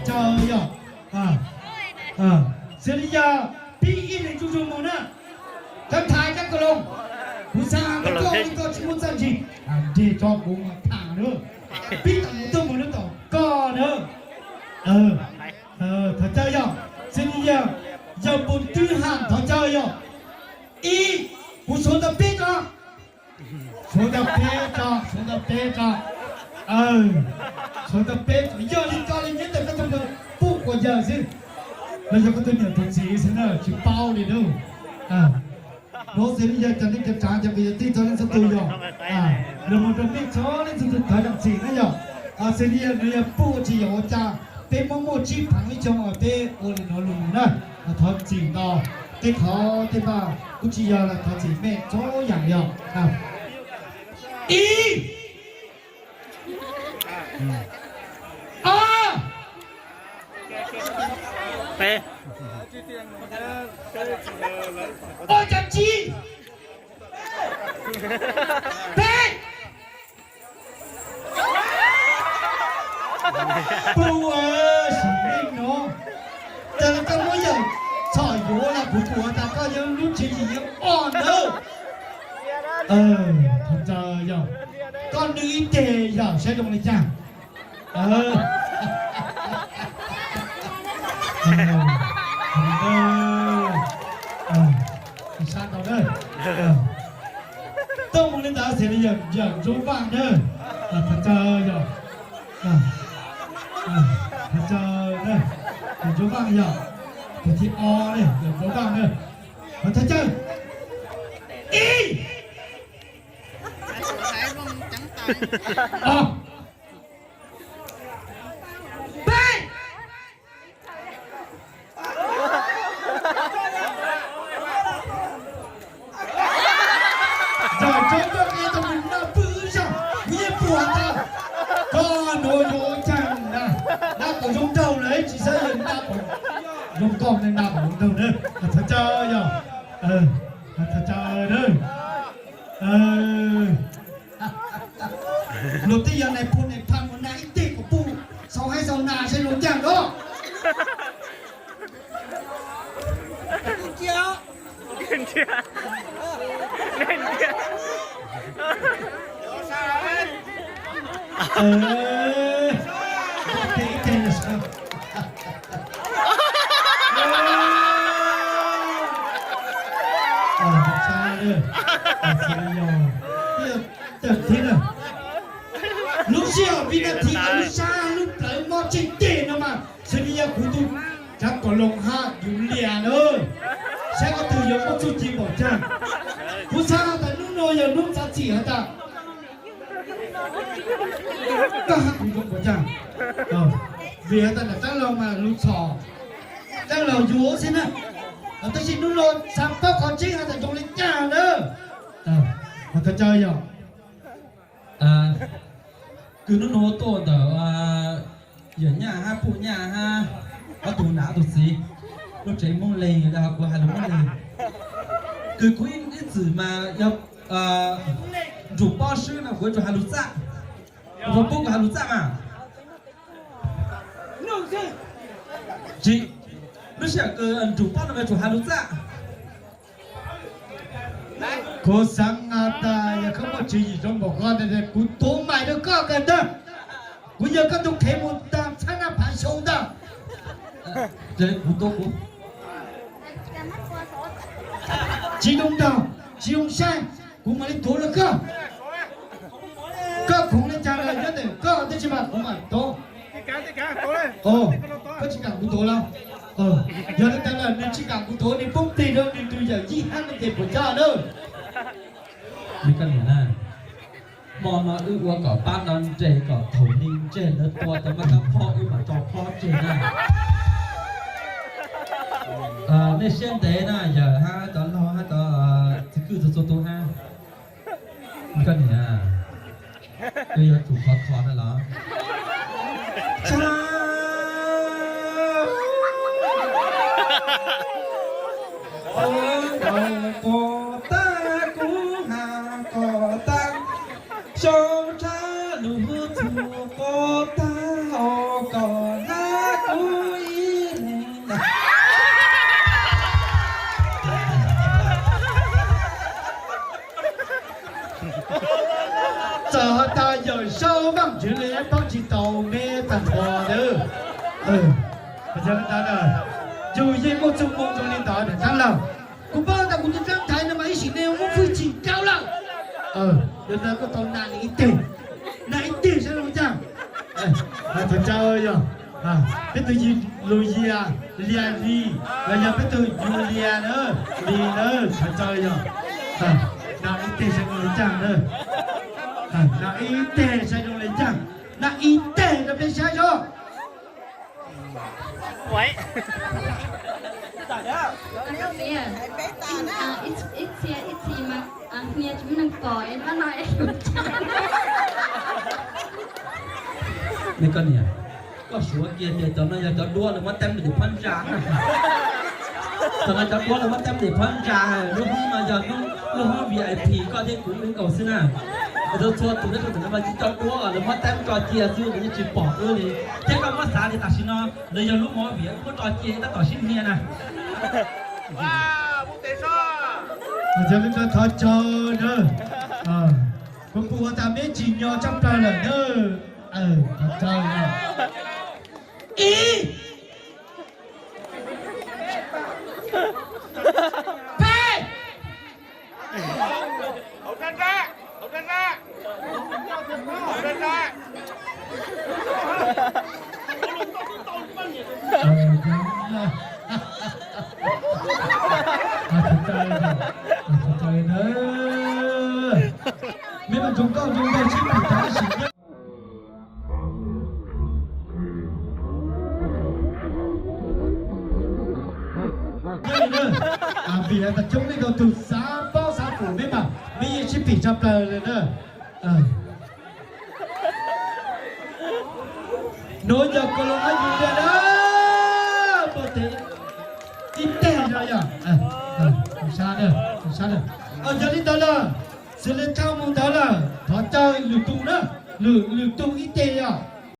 Yog, xws li yog pib ib leeg tsuj tsuj mus na, kab thaiv kab ko loo, kuv xav hais rau koj li koj tsis muaj txaj ntsig, nreg tso kuv mas tham na, pib tom tuaj mus na tom koj na. Thov caw yog, xws li yog, yog puas twb ham thov caw yog, ib, kuv suav ntawm peb tso, suav ntawm peb tso, suav ntawm peb tso, suav ntawm peb tso, yog li koj li nyob ntawm koj tug puj quas yawg xwb, los yog koj tus niam tus txiv xwb na tsis paub li na. Nuav xws li yog cov neej cov tsav cov kwv yog tij txog leej txhua tus yog, los mus rau mej txhua leej txhua tus thov zam txim na yog, xws li yog nws yog puj tsis yog ua cas, peb muab muaj tsib phav ib xyoos peb ua li no lug na, thov txim ntau, tej qhov tej npaj kuj tsis yog los thov txim mej txhua yam yog. Ib, ob, peb, ua cas tsis, peb, puj, sim neej no, tas li koj muab yawm txhom yuav los kuv pum tas koj yog lub tswv yim yog ob ntawd. Thov caw yog, koj nws ib teg yog saib zoo li cas. Sab tau na, tuaj mus li ntawd xws li yog yawm Ntsuab Vaj na, thov caw yog, thov caw na, yawm Ntsuab Vaj yog, tus thib ob na yawm Ntsuab Vaj na, thov caw, ib, ob, peb. Zam tso koj qhia tau mus noj pw ib zaug, kuv yeej pum tas koj nuav yuav ua caag na, naj kom zoo nraug lawm tsis xav yog naj kom zoo nkauj ne, naj kom zoo nraug na, thov caw yog, thov caw na. Luag tej yog nais phoo nais phas mus nag ib teg kom puj xaus haib xaus nas seb zoo ncaag nkaus. Lub sij hawm vim nas this lub sab lub plawv mob tseem ceg no mas xws li yog kuv tus tsav kom loo hab yus liam na, saib koj twg yuav muaj txuj ci npaum caag. Kuv xav has tas hnub no yog hnub txav txim has tas koj hab kuv zoo npaum caag. Vim has tas nram dlaab laug mas lug txhom dlaab laug yuav xwb na, tab sis hnub no xav paub qhov tseeb has tas zoo li cas na. Thov caw yog, kws hnub no tuaj ntawm yawm nyaj hab puj nyaj hab ob tug nam ob tug txiv, lub tsev Moob Leeg, kuv has lug Moob Leeg, kws kuv ib txwm mas yog nrug pob swb no kuv yuav tsum has lug txaj, kuv puab kuv has lug txaj mas. Tsis, lub sij hawm kws nrug pob no yuav tsum has lug txaj. Kuv xaav has tas yog koj muaj tswv yim zoo npaum koj ntawd, kuv tuav mais rau koj kawg ntag. Kuv yog koj tug kheev mus taag txhab naj phav xyoo ntag. Kuv tuav kuv tsis zoo nraug, tsis zoo saib, kuv mam li tuav rau koj. Koj khoov le caag los nyob ntawm koj, tab sis mas kuv mam tuav. Koj tsis kam kuv tuav los? Yog le caag los nws tsis kam kuv tuav, nws poob plig rau nws tus yawm yij hab nws tes puas coj na. Hmo no wb ua kom pab no nres kom thaum nws ntseg lawv tua tau maj kab phob wb mam tso phob tseg na. Nej siab ntev na yawm hab cov laug hab cov txiv kwj txhua txhua tus hab. Koj niam, koj yuav tsum khov kho na los? Kom tag kuv has kom tag, sau tshab lug txug kom tag, kom tag kuv Yog li ntawd, yus yeej muaj txuj moo zoo li ntawd niam Txhab Laug. Kuv paub tas kuv tus dlaab thaiv no mas ib sim neej muaj hwj chim dhau lawm. Yog li ntawd koj tau nam li ib teg, nam ib teg saib zoo li cas. Thov caw yog peb tug Yis Lus Yias, Lias Lis, los yog peb tug Yus Lias na, Lis na, thov caw yog nam ib teg saib zoo li cas na. Nam ib teg saib zoo li cas, nam ib teg rau peb saib zoo. Ib txhia ib txhis mas hnia tsis muaj neeg pom es hnub no es Koj niam, koj suav kiag tias cov no yog cov duab lawv muab teeb tim phab ntsa na. Cov no cov duab lawv muab teeb tim phab ntsa, lub hoob no yog lub hoob V I P koj thiab kuv wb nkaus xwb na. Txhua txhua tus nyob rau ntawm no mas cov duab lawv muab teeb tso cia xwb, lawv yeej tsis pom wb li. Thiab koj muab xav tias tam sim no lawv yog lub movie wb muab tso cia tab tom sib hnia na. Yog li ntawd thov caw na, kuv pum ua tas meb tsim nyog tshaj plaws lawm na. Thov caw na. Ib, peb. Meb mas zoo nkauj zoo nraug sib pum tau ib sim neej. Vim tas coob leej ntau tus xav paub xav pum meb mas meb yeej sib pum tshaj plaws li na. Nuav yog koj lug hab yug liaj na, pog tes ib teg no yog. Yog li ntawd lawm, xws li thaum mus ntawd lawm thov caw lwm tus na, lwm tus ib teg yog.